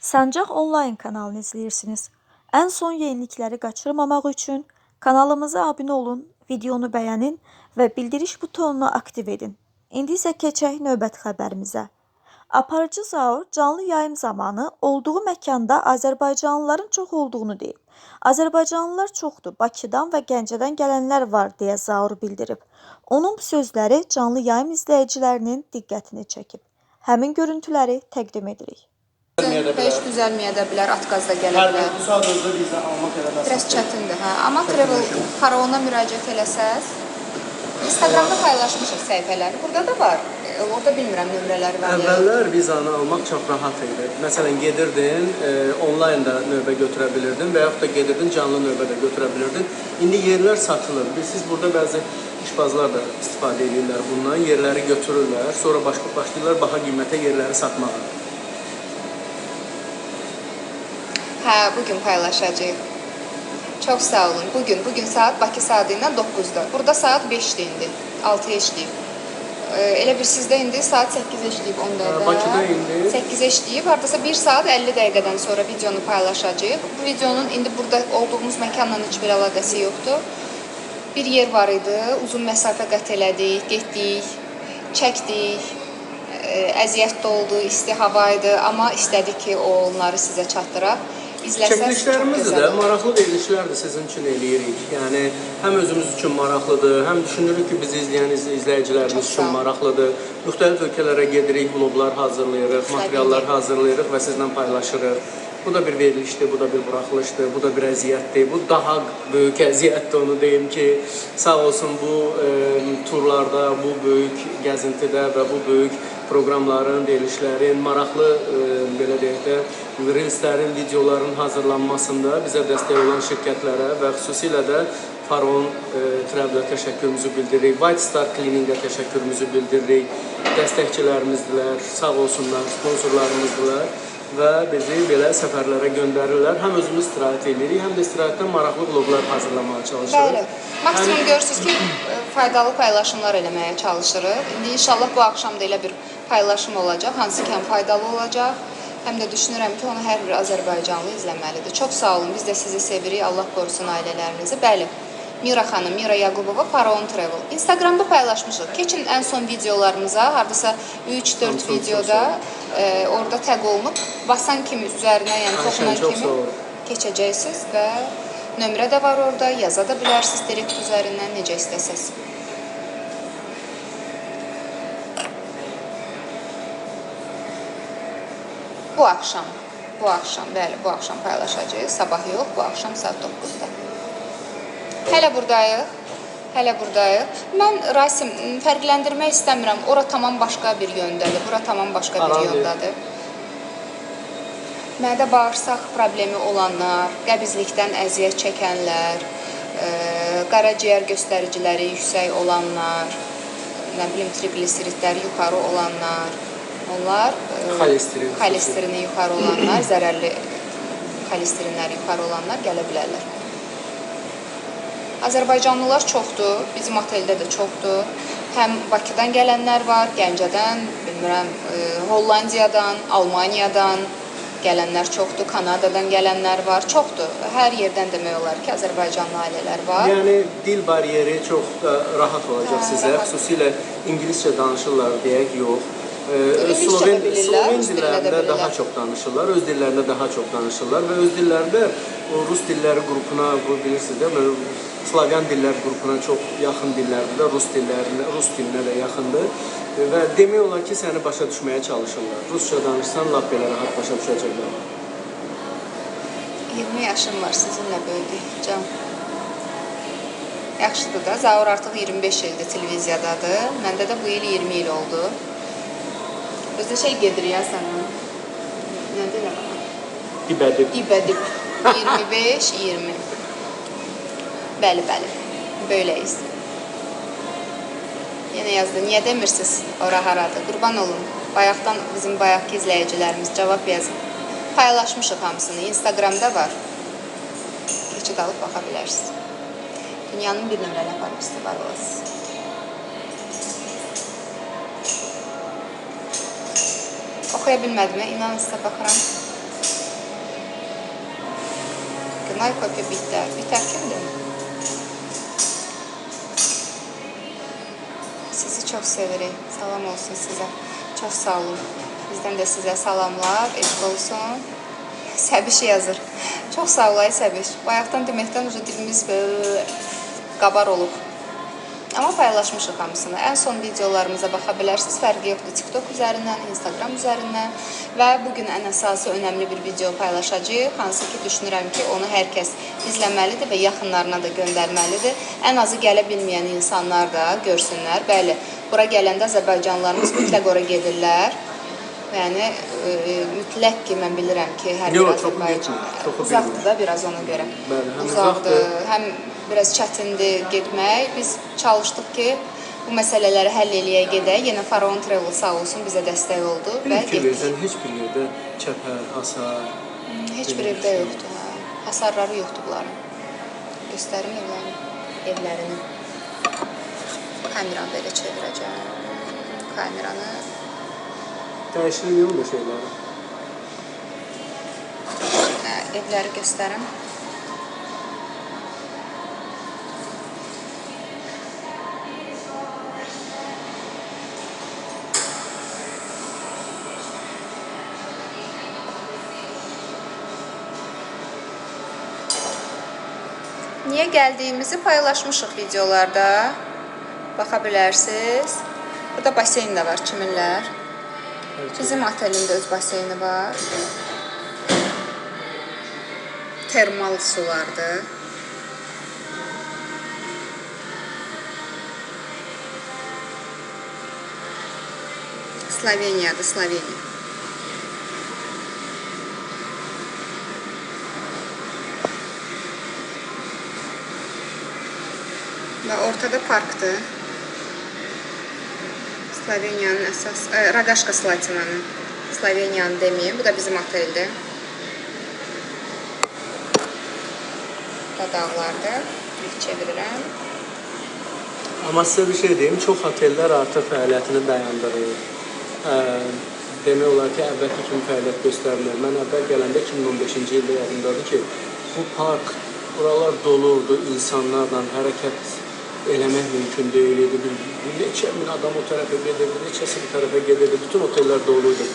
Sancaq Onlayn kanalını izləyirsiniz. Ən son yenilikləri qaçırmamaq üçün kanalımıza abunə olun, videonu bəyənin və bildiriş butonunu aktiv edin. İndi isə keçək növbəti xəbərimizə. Aparıcı Zaur canlı yayım zamanı olduğu məkanda azərbaycanlıların çox olduğunu deyib. Azərbaycanlılar çoxdur, Bakıdan və Gəncədən gələnlər var deyə Zaur bildirib. Onun bu sözləri canlı yayım izləyicilərinin diqqətini çəkib. Həmin görüntüləri təqdim edirik. Heç düzəlməyə də bilər, atqaz da gələ bilər. Bu saat özü viza almaq elə də Biraz çətindir, hə. Amma Travel Faraona müraciət eləsəz, Instagramda paylaşmışıq səhifələri. Burada da var. Orada bilmirəm nömrələri var. Əvvəllər vizanı almaq çox rahat idi. Məsələn, gedirdin, onlayn da növbə götürə bilirdin və yaxud da gedirdin, canlı növbə də götürə bilirdin. İndi yerlər satılır. Bilirsiniz, burada bəzi işbazlar da istifadə edirlər bundan. Yerləri götürürlər, sonra başlayırlar baha qiymətə yerləri satmağa. Hə, bugün paylaşacağıq. Çox sağ olun. Bugün saat Bakı saatı ilə 9-da. Burada saat 5-dir indi. 6-ya işləyib. Elə bir sizdə indi saat 8-ə işləyib 10 dəqiqə. Bakıda indi 8-ə işləyib. Hardasa 1 saat 50 dəqiqədən sonra videonu paylaşacağıq. Bu videonun indi burada olduğumuz məkanla heç bir əlaqəsi yoxdur. Bir yer var idi. Uzun məsafə qət elədik, getdik, çəkdik. Əziyyət də oldu, isti hava idi, amma istədik ki, onları sizə çatdıraq. Çəkilişlərimiz də maraqlı verilişlər də sizin üçün eləyirik. Yəni həm özümüz üçün maraqlıdır, həm düşünürük ki, bizi izləyən izləyicilərimiz üçün maraqlıdır. Müxtəlif ölkələrə gedirik, vloqlar hazırlayırıq, materiallar hazırlayırıq və sizlə paylaşırıq. Bu da bir verilişdir, bu da bir buraxılışdır, bu da bir əziyyətdir. Bu daha böyük əziyyətdir, onu deyim ki, sağ olsun bu turlarda, bu böyük gəzintidə və bu böyük proqramların, verilişlərin, maraqlı belə deyək də, reelslərin, videoların hazırlanmasında bizə dəstək olan şirkətlərə və xüsusilə də Faraon Travel-ə təşəkkürümüzü bildiririk, White Star Cleaning-ə təşəkkürümüzü bildiririk, dəstəkçilərimizdirlər, sağ olsunlar, sponsorlarımızdırlar və bizi belə səfərlərə göndərirlər. Həm özümüz istirahət edirik, həm də istirahətdən maraqlı vloqlar hazırlamağa çalışırıq. Bəli, maksimum görürsünüz ki, faydalı paylaşımlar eləməyə çalışırıq. İndi inşallah bu axşam da elə bir paylaşım olacaq, hansı ki həm faydalı olacaq, həm də düşünürəm ki, onu hər bir azərbaycanlı izləməlidir. Çox sağ olun, biz də sizi sevirik, Allah qorusun ailələrinizi. Bəli, Mira xanım, Mira Yaqubova, Faraon Travel. Instagramda paylaşmışıq. Keçin ən son videolarımıza, hardasa 3-4 videoda orada təq olunub. Basan kimi üzərinə, yəni toxunan kimi keçəcəksiniz və nömrə də var orada, yaza da bilərsiniz direkt üzərindən, necə istəsəz. Bu axşam, bəli, bu axşam paylaşacağıq. Sabah yox, bu axşam saat 9-da. Hələ buradayıq, hələ buradayıq. Mən, Rasim, fərqləndirmək istəmirəm. Ora tamam başqa bir yöndədir, bura tamam başqa bir yöndədir. Mədə bağırsaq problemi olanlar, qəbizlikdən əziyyət çəkənlər, qaraciyər göstəriciləri yüksək olanlar, nə bilim, triqliseridləri yuxarı olanlar, onlar xolesterini yuxarı olanlar, zərərli xolesterinləri yuxarı olanlar gələ bilərlər. Azərbaycanlılar çoxdur, bizim oteldə də çoxdur. Həm Bakıdan gələnlər var, Gəncədən, bilmirəm, Hollandiyadan, Almaniyadan gələnlər çoxdur, Kanadadan gələnlər var, çoxdur. Hər yerdən demək olar ki, azərbaycanlı ailələr var. Yəni, dil bariyeri çox da rahat olacaq sizə, xüsusilə ingiliscə danışırlar deyək, yox. Sloven dillərində daha çox danışırlar, öz dillərində daha çox danışırlar və öz dillərində o rus dilləri qrupuna, bu bilirsiniz də, Slavyan dillər qrupuna çox yaxın dillərdir də, rus dilinə də yaxındır və demək olar ki, səni başa düşməyə çalışırlar. Rusça danışsan, lap belə rahat başa düşəcəklər. 20 yaşım var, sizinlə böyüdük, can. Yaxşıdır da, Zaur artıq 25 ildir televiziyadadır, məndə də bu il 20 il oldu. Özdə şey gedir ya sənə, nə deyirəm ona? Dibədib. Dibədib. 25, 20. Bəli, bəli, böyləyiz. Yenə yazdı, niyə demirsiniz ora haradır? Qurban olun, bayaqdan bizim bayaqki izləyicilərimiz cavab yazın. Paylaşmışıq hamısını, Instagramda var. Keçid alıb baxa bilərsiniz. Dünyanın bir nömrəli aparıcısı var olasınız. Oxuya bilmədim, inanın sizə baxıram. Günay kofe bitter. Bitter kimdir? Sizi çox sevirik. Salam olsun sizə. Çox sağ olun. Bizdən də sizə salamlar. Eşq olsun. Səbiş yazır. Çox sağ ol ay Səbiş. Bayaqdan deməkdən ucu dilimiz belə qabar olub. Amma paylaşmışıq hamısını. Ən son videolarımıza baxa bilərsiniz. Fərqi yoxdur TikTok üzərindən, Instagram üzərindən və bugün ən əsası önəmli bir video paylaşacağıq. Hansı ki düşünürəm ki, onu hər kəs izləməlidir və yaxınlarına da göndərməlidir. Ən azı gələ bilməyən insanlar da görsünlər. Bəli, bura gələndə Azərbaycanlılarımız mütləq ora gedirlər. Yəni mütləq ki, mən bilirəm ki, hər bir Azərbaycan uzaqdır da biraz ona görə. Bəli, həm uzaqdır, həm biraz çətindir getmək. Biz çalışdıq ki, bu məsələləri həll eləyək gedək. Yenə Faraon Travel sağ olsun bizə dəstək oldu və getdik. Versən, heç bir yerdə çəpər, hasar heç bir evdə yoxdur. Hə. Hasarları yoxdur bunların. Göstərim evlərini. Kameranı belə çevirəcəm. Kameranı. Dəyişilmiyor mu şeyləri? Hə, evləri göstərim. Niyə gəldiyimizi paylaşmışıq videolarda. Baxa bilərsiniz. Burada baseyn də var, çimirlər. Bizim otelin də öz baseyni var. Termal sulardır. Sloveniyadır, Sloveniya. Və ortada parkdır. Sloveniyanın əsas... Raqaşka Slatinanın. Sloveniyanın deməyim. Bu da bizim oteldir. Bu da dağlardır. Çevirirəm. Amma sizə bir şey deyim. Çox otellər artıq fəaliyyətini dayandırır. Demək olar ki, əvvəlki kimi fəaliyyət göstərmir. Mən əvvəl gələndə 2015-ci ildə yadımdadır ki, bu park, buralar dolurdu insanlarla, hərəkət eləmək mümkün deyil idi. Neçə min adam o tərəfə gedirdi, neçəsi bu tərəfə gedirdi. Bütün otellər doluydu.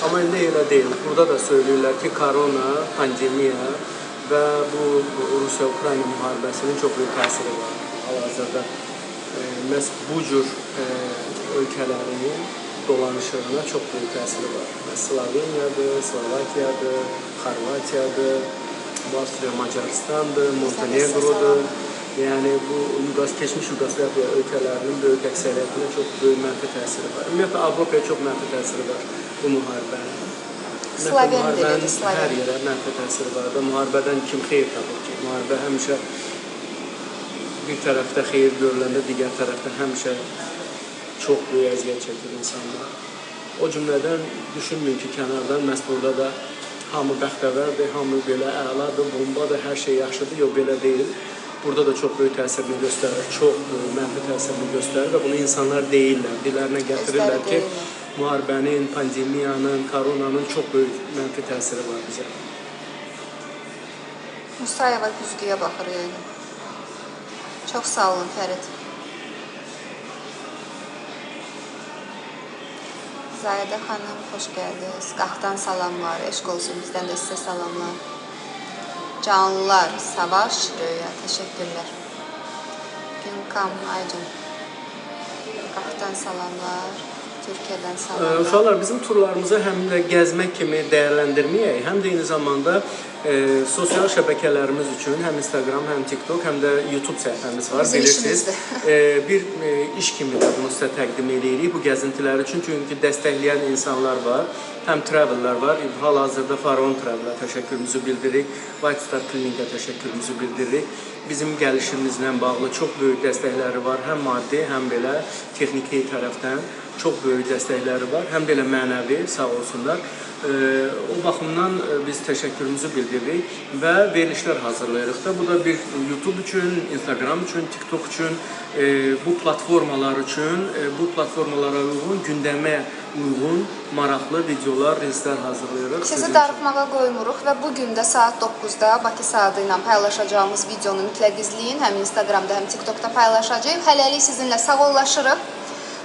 Amma indi elə deyil. Burada da söyləyirlər ki, korona, pandemiya və bu Rusiya-Ukrayna müharibəsinin çox böyük təsiri var. Hal-hazırda məhz bu cür ölkələrin dolanışığına çox böyük təsiri var. Məhz Sloveniyadır, Slovakiyadır, Xorvatiyadır, Avstriya, Macaristandır, Montenegrodur. Yəni bu keçmiş Yuqoslaviya ölkələrinin böyük əksəriyyətinə çox böyük mənfi təsiri var. Ümumiyyətlə Avropaya çox mənfi təsiri var bu müharibənin. Sloven dilidir, Sloven. Hər yerə mənfi təsiri var və müharibədən kim xeyir tapır ki? Müharibə həmişə bir tərəfdə xeyir görüləndə digər tərəfdə həmişə çox böyük əziyyət çəkir insanlar. O cümlədən düşünməyin ki, kənardan məhz burada da hamı bəxtəvərdir, hamı belə əladır, bombadır, hər şey yaxşıdır. Yox, belə deyil. Burada da çox böyük təsirini göstərir, çox böyük mənfi təsirini göstərir və bunu insanlar deyirlər, dillərinə gətirirlər ki, müharibənin, pandemiyanın, koronanın çox böyük mənfi təsiri var bizə. Musayeva güzgüyə baxır yəqin. Çox sağ olun Fərid. Zahidə xanım, xoş gəldiniz. Qaxdan salamlar, eşq olsun bizdən də sizə salamlar. Canlılar, Savaş, Röya, təşəkkürlər. Günkam, Aycan. Qaxdan salamlar, Türkiyədən salamlar. Uşaqlar, bizim turlarımızı həm də gəzmək kimi dəyərləndirməyək, həm də eyni zamanda sosial şəbəkələrimiz üçün həm Instagram, həm TikTok, həm də YouTube səhifəmiz var, Bizim bilirsiniz. Bir iş kimi də bunu sizə təqdim edirik bu gəzintilər üçün, çünki dəstəkləyən insanlar var, həm travellər var. Hal-hazırda Faraon Travel-ə təşəkkürümüzü bildiririk, White Star Clinic-ə təşəkkürümüzü bildiririk. Bizim gəlişimizlə bağlı çox böyük dəstəkləri var, həm maddi, həm belə texniki tərəfdən çox böyük dəstəkləri var, həm də elə mənəvi, sağ olsunlar. O baxımdan biz təşəkkürümüzü bildiririk və verilişlər hazırlayırıq da. Bu da bir YouTube üçün, Instagram üçün, TikTok üçün, bu platformalar üçün, bu platformalara uyğun, gündəmə uyğun maraqlı videolar, reelslər hazırlayırıq. Sizi sizin üçün. darıxmağa qoymuruq və bu gün də saat 9-da Bakı saatı ilə paylaşacağımız videonu mütləq izləyin. Həm Instagramda, həm TikTokda paylaşacağıq. Hələlik sizinlə sağollaşırıq.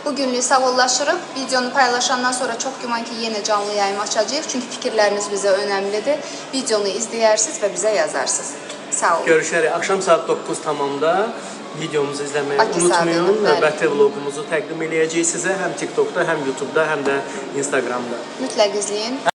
Bu günlük sağollaşırıq. Videonu paylaşandan sonra çox güman ki, yenə canlı yayım açacağıq. Çünki fikirləriniz bizə önəmlidir. Videonu izləyərsiniz və bizə yazarsınız. Sağ olun. Görüşərik. Axşam saat 9 tamamda videomuzu izləməyi Bakı saatı unutmayın. ilə, bəli. Növbəti vloqumuzu təqdim eləyəcəyik sizə həm TikTokda, həm YouTube'da, həm də Instagramda. Mütləq izləyin.